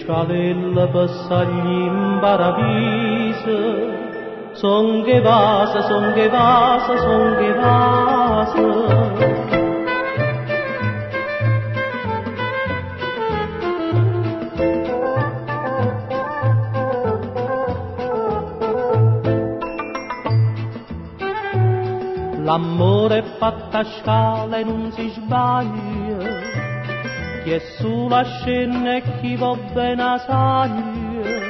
Scalelle pe' saglì 'mparaviso Song' 'e vase, song' 'e vase, song' 'e vase. L'ammore è fatto a scala e nun si sbaglia, chi è sulo a scenne e chi vò bene 'a saglie.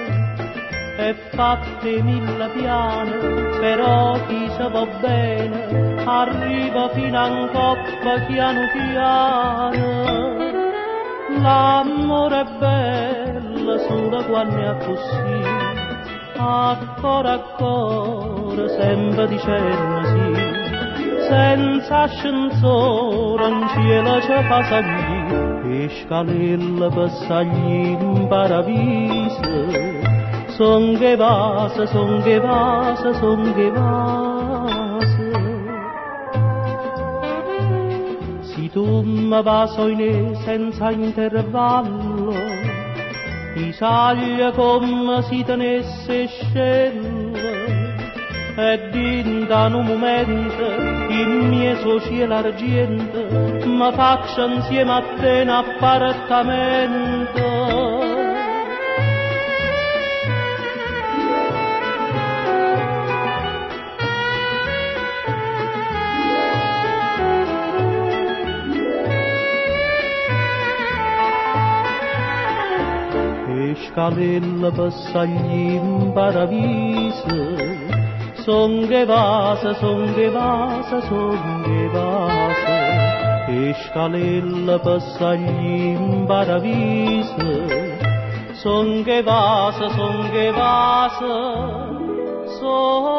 È fatto 'e mille piane, però chi se vò bene arriva fino a 'ncoppa chianu chiano. L'ammore è bello solo quanno è accussì, a core a core sempre dicenno sì. Senza ascensore 'ncielo ce fa saglì, 'e scalelle pe' saglì 'mparaviso. Song' 'e vase, song' 'e vase, song' 'e vase. Si tu me vase oinè senza intervallo, i' saglio comme si tenesse 'e scelle, e dint' a nu mumento, in miezo 'o cielo argiento, me faccio insieme a te n'appartamento. 'E scalelle pe' saglì 'mparaviso Song' 'e vase, song' 'e vase, song' 'e vase. 'E scalelle pe' saglì 'mparaviso Song' 'e vase, song' 'e vase, song'